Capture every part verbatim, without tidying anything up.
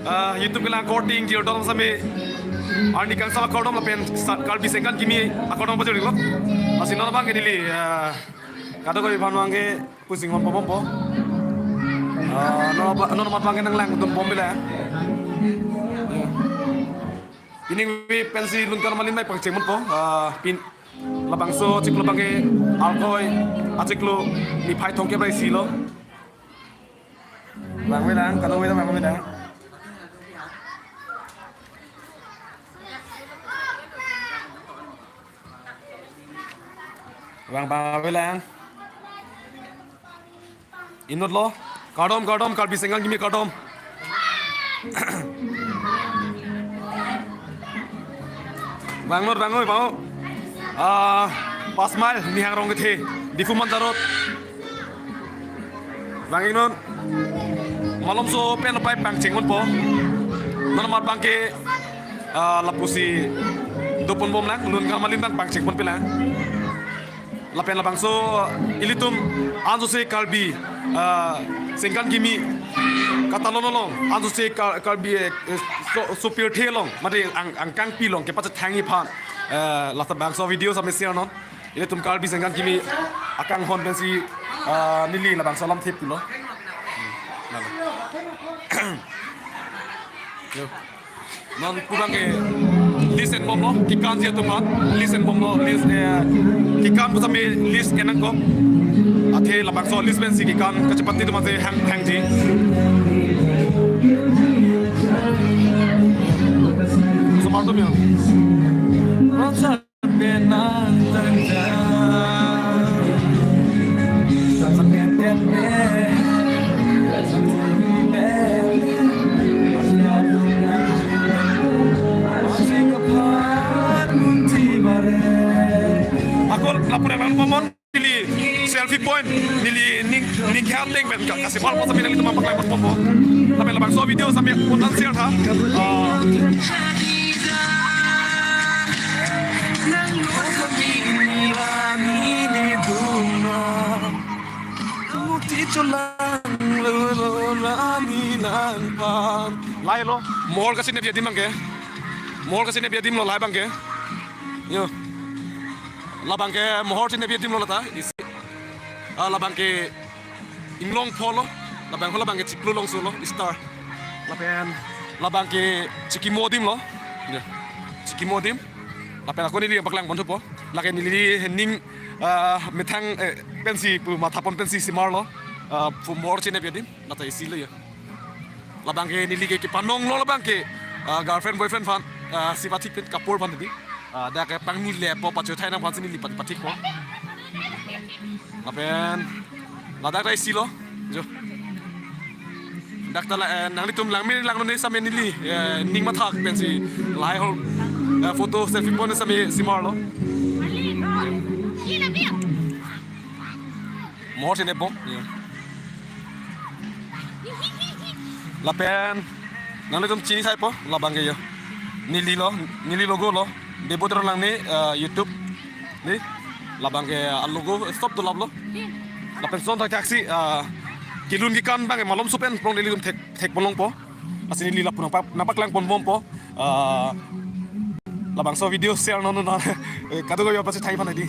Ah, YouTube kelang korte ingjir atum sami arni kangsam akardom lapen sa-, Karbi Sengkan Kimi akardom pajirlo. Lasi non abang ke neli, ah, kadokave aphan abang ke pusing ponbompo. Ah, non abang, non abang ke nanglangdunbom pila. Ya. Pini wi pensi Lun Karmalin mai pangchengponpo. Ah, pin labangso achiklo abang ke Alkoi achiklo niphai thomkep ra isi lo. Vangve lang, kadokave ta vangve lang. Vang, vangve lang. Inut lo. Kardom, kardom, Karbi Sengkan Kimi kardom. Vang inut, vang oi, vang oi. Ah, pas mile, Nihang Rong kethe, Diphu Manta Road. Vang inut. Malomso pen lapai pangchengponpo. Non amat abang ke, ah, lapusi doponbom lang, Lun Karmalin abang pangchengpon pila. Lapen labangso ilitum ansose Karbi, ah, Sengkan Kimi katalon along, ansose Kar-, Karbi, eh, eh, so, sopirthe along, mate ang, angkangpi along kepachethangji aphan, eh, labangso video sami share non. Ilitum Karbi Sengkan Kimi akanghon pensi, ah, neli labangso alam thip pulo. Hmm, nalo. Yo. Non pu abang ke list enbomlo, kekanji atum aphan list enbomlo, list, eh, kekan pu sami list kenangkok. Athe labangso list pensi kekan kachepate atum aje hang, hangji. Osomar atum ya. Ako, lapu-an lang bomnon, neli selfie point, neli ning, ning khe ateng pen ka, kasemar po sami nanglitum aphan paklangponbompo. Lapen labangso video sami un-an share tha. Ah. Lahai lo, mohor kasinep adim abang ke. Mohor kasinep adim lo lahai abang ke. Yo. Labang ke mohor sinep adim lo lata. Isi. Ah, labang ke inglong pho lo. Labang ho labang ke chiklo longso lo, star. Lapen labang ke chikimo adim lo. Ya. Chikimo adim. Lapen ako neli paklangponthupo. Lake neli ning, ah, methang, eh, pensi pu mathapon pensi semarlo. Ah, pu mohor sinep adim. Lata isi lo ya. Labang ke neli ke kepanong lo labang ke, ah, girlfriend boyfriend aphan, ah, si pathik pen kapur aphan di. Ah, dak ke pangni lepo pacho thai nang aphan si neli pat-, pathikpo. Lapen ladak ta isi lo. Jo. Dak ta la, eh, nanglitum langme langno ne sami neli, eh, ning mathak pensi lahai ho, eh, photo selfie point sami semarlo. Mohor sinepbom. Ya. Lapen nanglitum chini saipo labang ke yo. Neli lo, neli logo lo. Debot Ronlang ne, eh, YouTube. Ne. Labang ke alogo stop dolap lo. Lapen son thakthak si, eh, kelun kekan abang ke malomso pen prong nelitum thek, thekponlongpo. Lasi neli lapu nangpa-, nangpaklangponbompo. Ah, labangso video share non non. Eh, kadokave apachethang aphan di.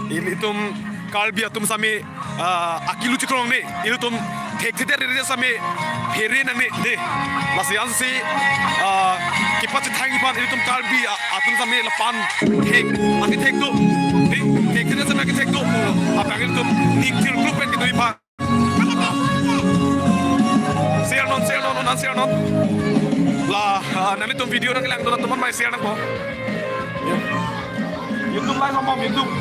Ilitum Karbi atum sami, ah, akilu chikrong ne. Ilitum thekthedet sami phere nangne. De. Lasi ansi, ah, kepachethangji aphan ilitum Karbi, ah, atum sami lapu-an thek. Akethek do. De. Thekthedet sami akethek do. Abang ilitum ning thir group pen kedoji aphan. Share non, share non, non share non. La, ah, nanglitum video nangkelangdun atum aphan mai share nangpo. Ya. YouTube live nangpo, YouTube.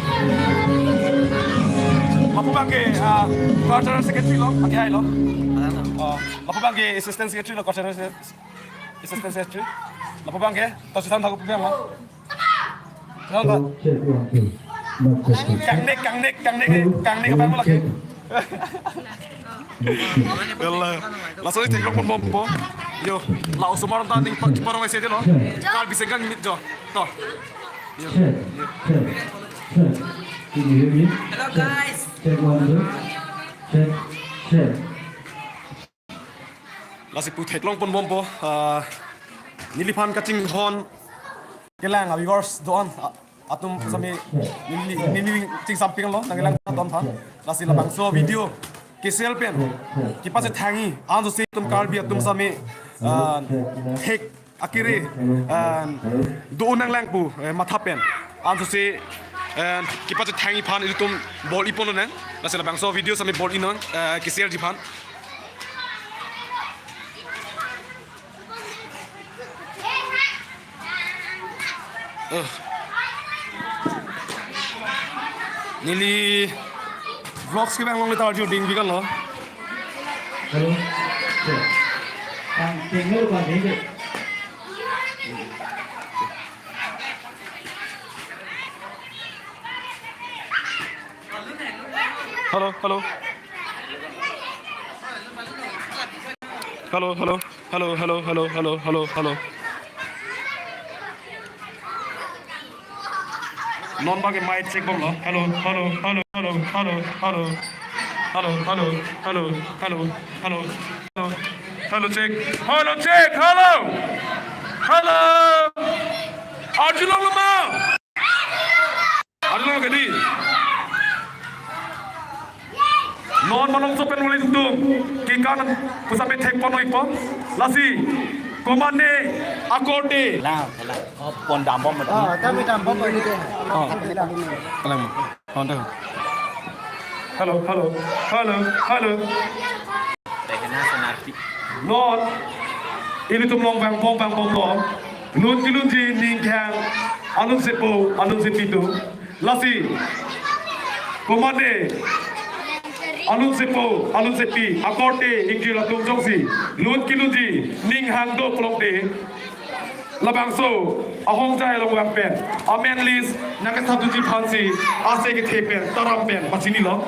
Lapu abang ke, ah, cultural secretary lo, pakai hai lo. Oh, lapu abang ke assistant secretary lo, cultural se-, assistant secretary. Lapu abang ke, to susan thaku abang lo. Susan tha. Check one, two. Mic testing. Kangnek, kangnek, kangnek, kangnek abang lagi. Check. Yalla. Laso atheklongponbompo. Yo, la osomar ta ning pa-, parong isi dei lo. Karbi Sengkan Kimi jo. To. Yo. Check, check, check. Can you hear me? Hello, guys. Check one, two. Check, check. Lasi pu theklong ponbompo, ah, neliphan kachinghon kelang a-viewers do-an, ah, atum sami neli, neli chingsampiklo nangkelang do-an aphan. Lasi labangso video kesel pen kepachethangji ansose itum Karbi atum sami, ah, thek akere, ah, do-un nanglang pu, eh, matha pen ansose, eh, kepachethangji aphan itum bor-i ponlonang. Lasi labangso video sami bor-inon, eh, keselji aphan. Eh. Neli vlogs kevang along le ta arju ding bikan lo. Hello. Ang tinggal pa ding. Hello, hello. Hello, hello. Hello, hello, hello, hello, hello, hello. Non bagi mic check bomlo. Hello, hello, hello, hello, hello, hello. Hello, hello, hello, hello, hello, hello. Hello, check. Hello, check. Hello. Hello. Arjulong lama. Arjulong kedi. Non malomso pen ulitum kekan pusat pe thekpon oipo. Lasi komatne akorte. Lang, lang. Oh, pon dambom mo. Oh, kami dambom mo ini. Oh. Lang. Kontak. Hello, hello, hello, hello. Tehena senarpi. Non, ilitum along vangbom vangbomlo. Lun kelunji ning kehang alun sepo, alun sepi atum. Lasi komatne alun sepo, alun sepi akorte ingkir atum jongsi lun kelunji ning hang do pulote, labangso ahongjai along vang pen amen list nangkethap thuji aphansi ase kethe pen taram pen pachinilo.